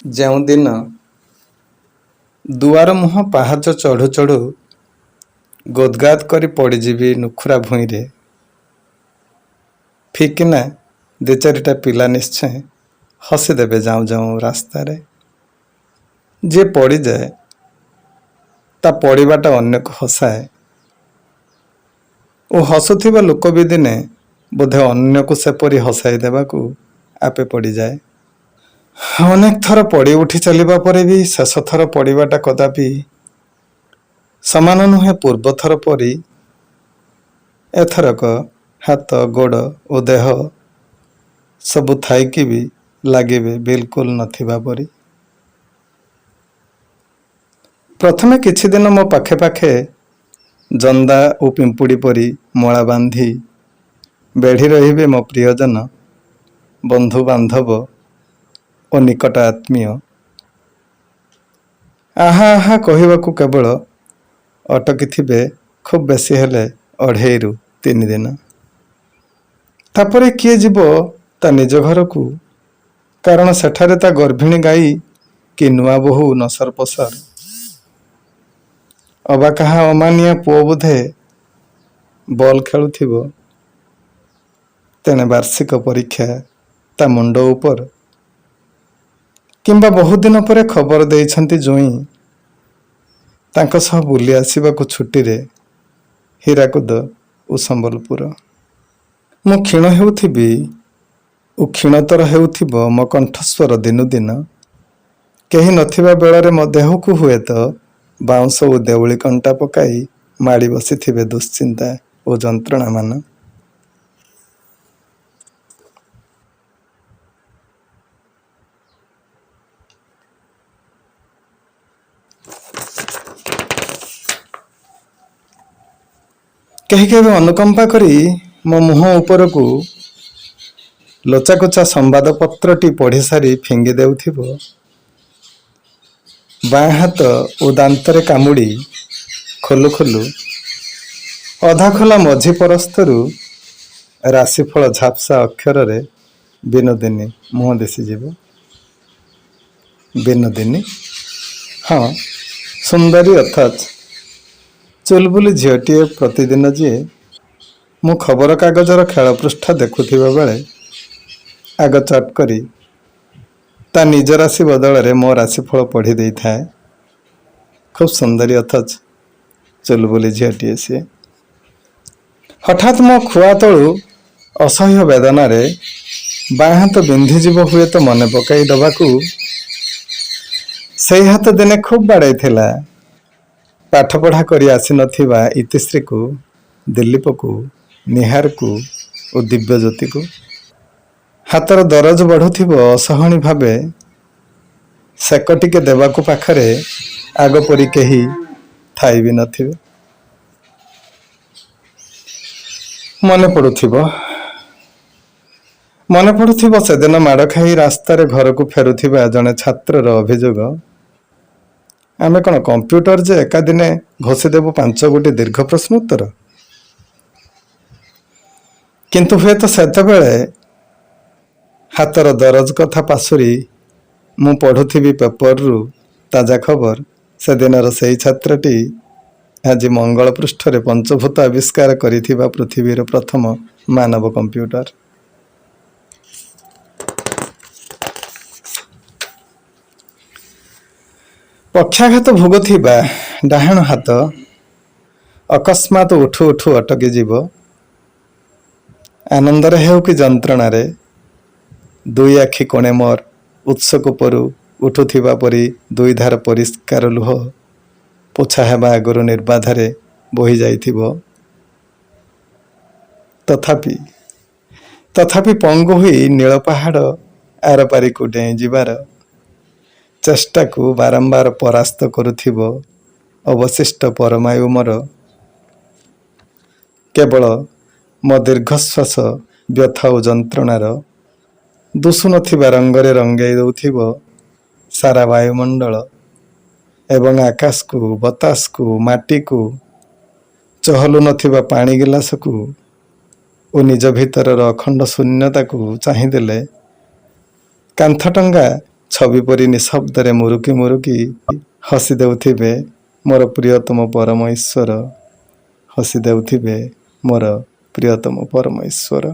ଯେଉଁଦିନ ଦୁଆର ମୁହଁ ପାହାଚ ଚଢ଼ୁ ଚଢ଼ୁ ଗୋଦଗାଦ କରି ପଡ଼ିଯିବି ନୁଖୁରା ଭୂଇଁରେ, ଫିକିନା ଦି ଚାରିଟା ପିଲା ନିଶ୍ଚୟ ହସିଦେବେ ଯାଉଁ ଯାଉଁ ରାସ୍ତାରେ। ଯିଏ ପଡ଼ିଯାଏ ତା ପଡ଼ିବାଟା ଅନ୍ୟକୁ ହସାଏ ଓ ହସୁଥିବା ଲୋକ ବି ଦିନେ ବୋଧେ ଅନ୍ୟକୁ ସେପରି ହସାଇ ଦେବାକୁ ଆପେ ପଡ଼ିଯାଏ। ଅନେକ ଥର ପଡ଼ି ଉଠି ଚାଲିବା ପରେ ବି ଶେଷ ଥର ପଡ଼ିବାଟା କଦାପି ସମାନ ନୁହେଁ ପୂର୍ବ ଥର ପରି। ଏଥରକ ହାତ, ଗୋଡ଼ ଓ ଦେହ ସବୁ ଥାଇକି ବି ଲାଗିବେ ବିଲକୁଲ ନଥିବା ପରି। ପ୍ରଥମେ କିଛିଦିନ ମୋ ପାଖେ ପାଖେ ଜନ୍ଦା ଓ ପିମ୍ପୁଡ଼ି ପରି ମଳା ବାନ୍ଧି ବେଢ଼ି ରହିବେ ମୋ ପ୍ରିୟଜନ, ବନ୍ଧୁବାନ୍ଧବ ଓ ନିକଟ ଆତ୍ମୀୟ। ଆହା ଆହା କହିବାକୁ କେବଳ ଅଟକିଥିବେ ଖୁବ୍ ବେଶୀ ହେଲେ 2.5ରୁ 3 ଦିନ। ତାପରେ କିଏ ଯିବ ତା ନିଜ ଘରକୁ, କାରଣ ସେଠାରେ ତା ଗର୍ଭିଣୀ ଗାଈ କି ନୂଆ ବୋହୂ ନସର ପସର, ଅବା କାହା ଅମାନିଆ ପୁଅ ବୋଧେ ବଲ୍ ଖେଳୁଥିବ। ତେଣେ ବାର୍ଷିକ ପରୀକ୍ଷା ତା ମୁଣ୍ଡ ଉପର, କିମ୍ବା ବହୁଦିନ ପରେ ଖବର ଦେଇଛନ୍ତି ଜୋଇଁ ତାଙ୍କ ସହ ବୁଲି ଆସିବାକୁ ଛୁଟିରେ ହୀରାକୁଦ ଓ ସମ୍ବଲପୁର। ମୁଁ କ୍ଷୀଣ ହେଉଥିବି ଓ କ୍ଷୀଣତର ହେଉଥିବ ମୋ କଣ୍ଠସ୍ୱର ଦିନୁ ଦିନ। କେହି ନଥିବା ବେଳରେ ମୋ ଦେହକୁ ହୁଏତ ବାଉଁଶ ଓ ଦେଉଳି କଣ୍ଟା ପକାଇ ମାଡ଼ି ବସିଥିବେ ଦୁଶ୍ଚିନ୍ତା ଓ ଯନ୍ତ୍ରଣାମାନ। କେହି କେବେ ଅନୁକମ୍ପା କରି ମୋ ମୁହଁ ଉପରକୁ ଲୋଚାକୋଚା ସମ୍ବାଦପତ୍ରଟି ପଢ଼ି ସାରି ଫିଙ୍ଗି ଦେଉଥିବ। ବାଁ ହାତ ଓ ଦାନ୍ତରେ କାମୁଡ଼ି ଖୋଲୁ ଖୋଲୁ ଅଧା ଖୋଲା ମଝି ପରସ୍ତରୁ ରାଶିଫଳ ଝାପ୍ସା ଅକ୍ଷରରେ ବିନୋଦିନୀ ମୁହଁ ଦିଶିଯିବ। ବିନୋଦିନୀ, ହଁ, ସୁନ୍ଦରୀ ଅଥଚ ଚୁଲବୁଲି ଝିଅଟିଏ। ପ୍ରତିଦିନ ଯିଏ ମୁଁ ଖବରକାଗଜର ଖେଳ ପୃଷ୍ଠା ଦେଖୁଥିବା ବେଳେ ଆଗ ଚଟ୍ କରି ତା ନିଜ ରାଶି ବଦଳରେ ମୋ ରାଶିଫଳ ପଢ଼ି ଦେଇଥାଏ। ଖୁବ୍ ସୁନ୍ଦରୀ ଅଥଚ ଚୁଲବୁଲି ଝିଅଟିଏ ସିଏ। ହଠାତ୍ ମୋ ଖୁଆ ତଳୁ ଅସହ୍ୟ ବେଦନାରେ ବାଁ ହାତ ବିନ୍ଧିଯିବ ହୁଏତ ମନେ ପକାଇ ଦେବାକୁ। ସେଇ ହାତ ଦିନେ ଖୁବ୍ ବାଡ଼େଇଥିଲା ପାଠପଢ଼ା କରି ଆସିନଥିବା ଇତିଶ୍ରୀକୁ, ଦିଲ୍ଲୀପକୁ, ନିହାରକୁ ଓ ଦିବ୍ୟଜ୍ୟୋତିକୁ। ହାତର ଦରଜ ବଢ଼ୁଥିବ ଅସହଣୀ ଭାବେ, ସେକ ଟିକେ ଦେବାକୁ ପାଖରେ ଆଗ ପରି କେହି ଥାଇ ବି ନଥିବେ। ମନେ ପଡ଼ୁଥିବ, ମନେ ପଡ଼ୁଥିବ ସେଦିନ ମାଡ଼ ଖାଇ ରାସ୍ତାରେ ଘରକୁ ଫେରୁଥିବା ଜଣେ ଛାତ୍ରର ଅଭିଯୋଗ, ଆମେ କ'ଣ କମ୍ପ୍ୟୁଟର ଯେ ଏକାଦିନେ ଘୋଷିଦେବୁ 5 ଗୋଟି ଦୀର୍ଘ ପ୍ରଶ୍ନୋତ୍ତର? କିନ୍ତୁ ହୁଏତ ସେତେବେଳେ ହାତର ଦରଜ କଥା ପାଶୋରି ମୁଁ ପଢ଼ୁଥିବି ପେପରରୁ ତାଜା ଖବର, ସେଦିନର ସେଇ ଛାତ୍ରଟି ଆଜି ମଙ୍ଗଳ ପୃଷ୍ଠରେ ପଞ୍ଚଭୂତ ଆବିଷ୍କାର କରିଥିବା ପୃଥିବୀର ପ୍ରଥମ ମାନବ କମ୍ପ୍ୟୁଟର। ପକ୍ଷାଘାତ ଭୋଗୁଥିବା ଡାହାଣ ହାତ ଅକସ୍ମାତ ଉଠୁ ଉଠୁ ଅଟକିଯିବ, ଆନନ୍ଦରେ ହେଉ କି ଯନ୍ତ୍ରଣାରେ। ଦୁଇ ଆଖି କୋଣେ ମୋର ଉତ୍ସକୂପରୁ ଉଠୁଥିବା ପରି ଦୁଇ ଧାର ପରିଷ୍କାର ଲୁହ ପୋଛା ହେବା ଆଗରୁ ନିର୍ବାଧରେ ବୋହି ଯାଇଥିବ। ତଥାପି ତଥାପି ପଙ୍ଗୁ ହୋଇ ନୀଳ ପାହାଡ଼ ଆରପାରିକୁ ଡେଇଁ ଯିବାର ଚେଷ୍ଟାକୁ ବାରମ୍ବାର ପରାସ୍ତ କରୁଥିବ ଅବଶିଷ୍ଟ ପରମାୟୁ ମୋର। କେବଳ ମୋ ଦୀର୍ଘଶ୍ୱାସ ବ୍ୟଥା ଓ ଯନ୍ତ୍ରଣାର ଦୁଶୁନଥିବା ରଙ୍ଗରେ ରଙ୍ଗେଇ ଦେଉଥିବ ସାରା ବାୟୁମଣ୍ଡଳ ଏବଂ ଆକାଶକୁ, ବତାସକୁ, ମାଟିକୁ, ଚହଲୁ ନଥିବା ପାଣି ଗିଲାସକୁ ଓ ନିଜ ଭିତରର ଅଖଣ୍ଡ ଶୂନ୍ୟତାକୁ ଚାହିଁଦେଲେ କାନ୍ଥ ଟଙ୍ଗା ଛବି ପରି ନିଶବ୍ଦରେ ମୁରୁକି ମୁରୁକି ହସି ଦେଉଥିବେ ମୋର ପ୍ରିୟତମ ପରମ ଈଶ୍ୱର, ହସି ଦେଉଥିବେ ମୋର ପ୍ରିୟତମ ପରମ ଈଶ୍ୱର।